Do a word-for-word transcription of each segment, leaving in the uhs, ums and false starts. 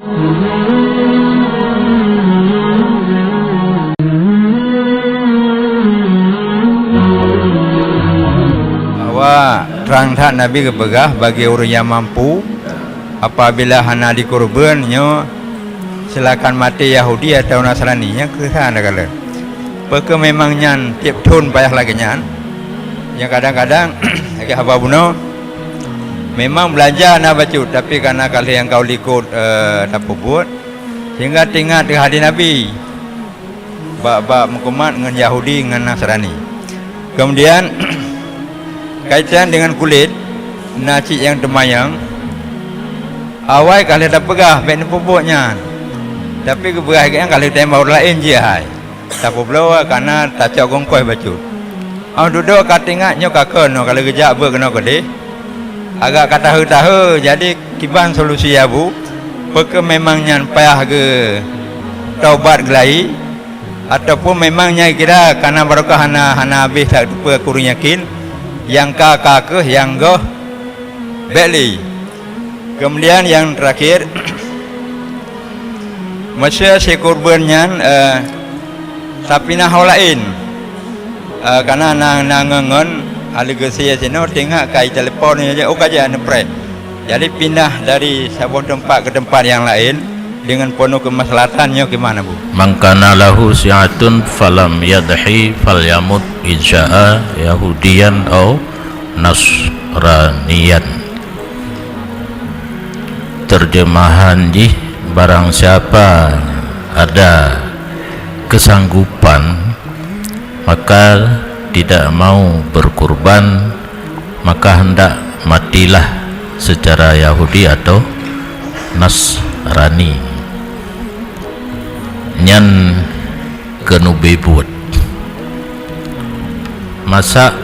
Bahwa trang that Nabi geupeugah bagi ureuëng nyang mampu, apabila hana dikurban nyoe, silakan maté Yahudi atau Nasrani, nyang keusan takalon. Peu kheueh memang nyan tieb thon payah lagée nyan? Nyang kadang-kadang lagée haba bunoe, memang beulanja na bacut, tapi karena ka lheueh nyang ka u likot, eh, tapeubuet, sehingga teuingat teuh hadis Nabi bak-bak meukumat ngon Yahudi ngon Nasrani. Kemudian, kaitan dengan kulét, na cit nyang teumanyong, awai ka lheueh tapeugah bék neupeubuet nyan, tapi geupeugah gét nyan ka lheueh teurimong ureuëng laén jih hai. Tapeubloe kana tacok gongkoi bacut. Óh dudoe ka teuingat nyoe ka keunoe ka lheueh geujak beuet keunoe keudeh. Agak ka tahe-tahe, jadi kiban solusi Abu, peu kheueh memang nyan payah geutobat geulai, ataupun memang nyang kira kana barokah hana, hana habéh that teupeu kureueng yakin, nyang ka, ka kheueh nyang goh bék lé. Kemudian yang terakhir, meusé si kurban nyan, eh, tapinah ho laén, eh, karena na, na ngon, ngon ahli geusie sinoe teuingat ka itelepon, oh ka jeuet neupreh. Jadi pindah dari saboh teumpat ke tempat yang laén dengan penuh kemaslahatan nyoe gimana, Bu? Man kana lahu si'atun falam yadhi falyamut in sya'a yahudiyan au nasraniyan. Terjemahan jih, barang siapa ada kesanggupan, maka tidak mau berkurban, maka hendak matilah secara Yahudi atau Nasrani. Nyan keuneubeuet. Masa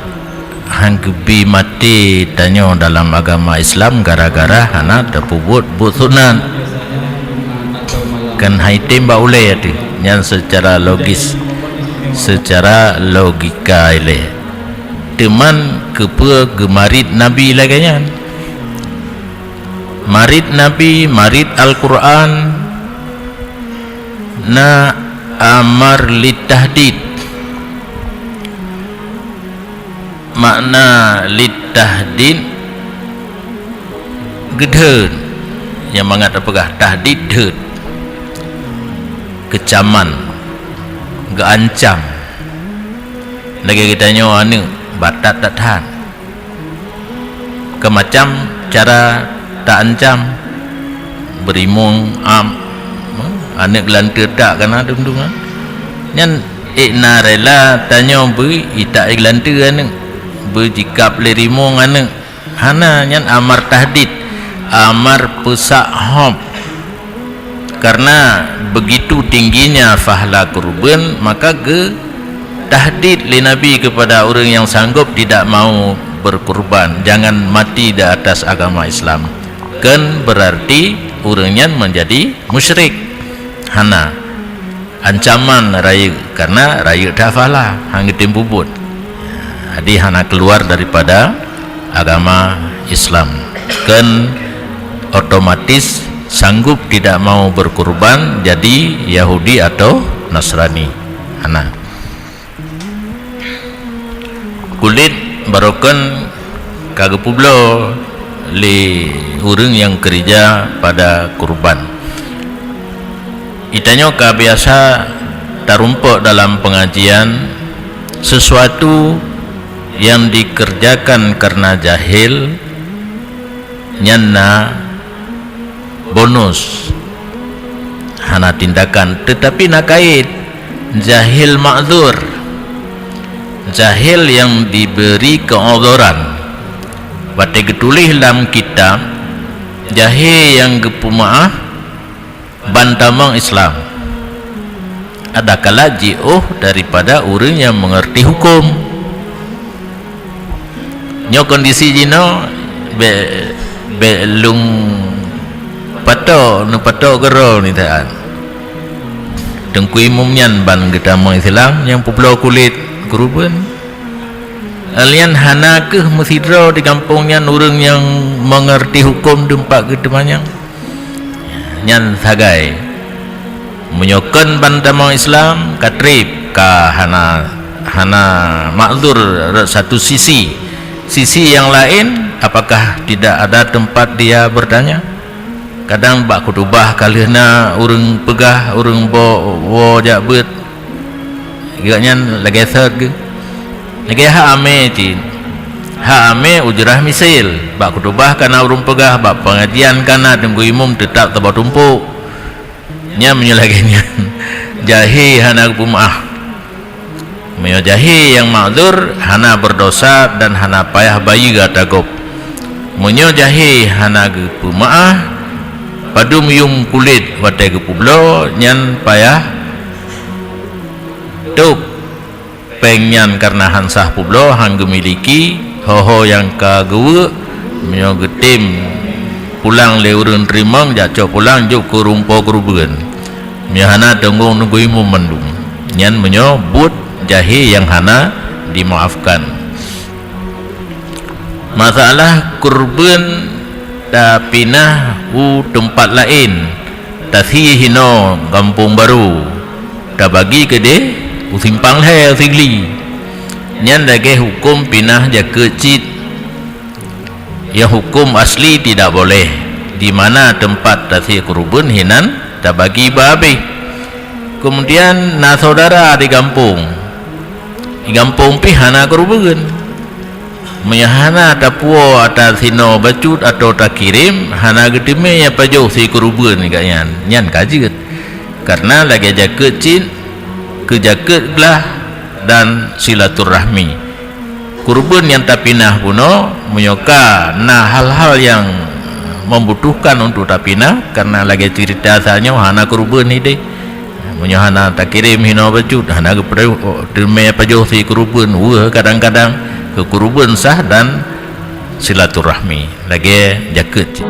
han geubi maté tanyoe dalam agama Islam gara-gara hana tapeubuet buet sunat? Kan hai tem bak ulée teuh, nyan secara logis, secara logika ilée. Teuman keupeue geumarit Nabi lagée nyan? Marit Nabi, marit Al-Qur'an, na amar litahdid. Makna litahdid geudheun, nyang mangat tapeugah tahdid dheun, keucaman, geuancam. Lagée geutanyoe aneuëk batat that that. Keumacam cara taancam, beurimong am, aneuëk geulanteue tak kana dum-dum nyan. Nyan ék na rela tanyoe beu itak geulanteue aneuëk, beujikab lé rimong aneuëk. Hana, nyan amar tahdid, amar peusak hom. Karena begitu tingginya pahala kurban, maka geutahdid lé Nabi kepada ureuëng nyang sanggob tidak mau berkurban, jangan mati di atas agama Islam. Kan berarti ureuëng nyan menjadi musyrik. Hana. Ancaman rayeuk, karena rayeuk that pahala, han geutem peubuet. Jadi hana keluar daripada agama Islam. Kan otomatis sanggup tidak mau berkurban jadi Yahudi atau Nasrani. Hana. Kulét barokon ka geupubloe lé ureuëng nyang keurija pada kurban. Geutanyoe ka biasa tarumpok dalam pengajian, sesuatu yang dikerjakan karena jahil, nyan na bonus. Hana tindakan, tetapi na kait. Jahil ma'dzur. Jahil yang diberi ke'udzuran. Watée geutuléh lam kitab, jahé nyang geupeumaáh ban tamong Islam. Adakala jiôh daripada ureuëng nyang meungeurti huköm. Nyoe kondisi jinoe bék, bék lung patok, neupatok keudroe niteuan. Teungku Imum nyan ban geutamong Islam nyang peubloe kulét keureubeuen. Lheueh nyan hana kheueh meusidroe di gampông nyan ureuëng nyang meungeurti huköm teumpat geuteumanyong. Nyan sagai. Meunyoe kon banmandum Islam ka treb, ka hana, hana makzur rot satu sisi. Sisi yang lain, apakah tidak ada tempat dia bertanya? Kadang bak khutubah ka lheueh na ureuëng peugah, ureuëng bo-, woe jak beuet, geuh nyan lagée sot geuh. Lagée hak amé cit. Hak amé ujrah misil. Bak khutubah ka na ureuëng peugah, bak pengajian ka na teungku imum teutab saboh tumpok. Nyan meunyoe lagée nyan, jahé hana geupeumeuáh. Meunyoe jahé nyang makzur, hana berdosa dan hana payah bayeue ata gob. Meunyoe jahé hana geupeumeuáh, padum yuem kulét watée geupeubloe, nyan payah tôb. Péng nyan kareuna han sah peubloe, han geumiliki, ho-ho nyang ka geuweuek, meunyoe geutem pulang lé ureuëng teurimong, jak cok pulang jok keu rumpok keureubeuen. Meunyoe hana, teunggong teungku imum mandum. Nyan meunyoe buet jahé nyang hana dimaafkan. Masalah keureubeuen tapinah u teumpat laén, tasie hinoe gampông barô, tabagi keudeh u simpang lhée u Sigli. Nyan lagée huköm pinah jakeuet cit. Ya, huköm asli tidak boleh, di mana teumpat tasie keureubeuen hinan tabagi beu habéh. Keumudian na syedara di gampông. Di gampông pih hana keureubeuen. Meunyoe hana tapuwoe ata sinoe bacut atawa takirém, hana geuteumé nyang pajoh sie keureubeuen geuh nyan, nyan ka jeuet. Kareuna lagée jakeuet cit, keu jakeuet glah dan silaturahmi. Keureubeuen nyang tapinah bunoe, meunyoe ka na hal-hal nyang membutuhkan untuk tapinah, kareuna lagée ceurita tanyoe hana keureubeuen ideh. Meunyoe hana takirém hinoe bacut, hana geupeu-, teumé pajoh sie keureubeuen, weueh kadang-kadang keu keureubeuen sah dan silaturahmi, lagée jakeuet cit.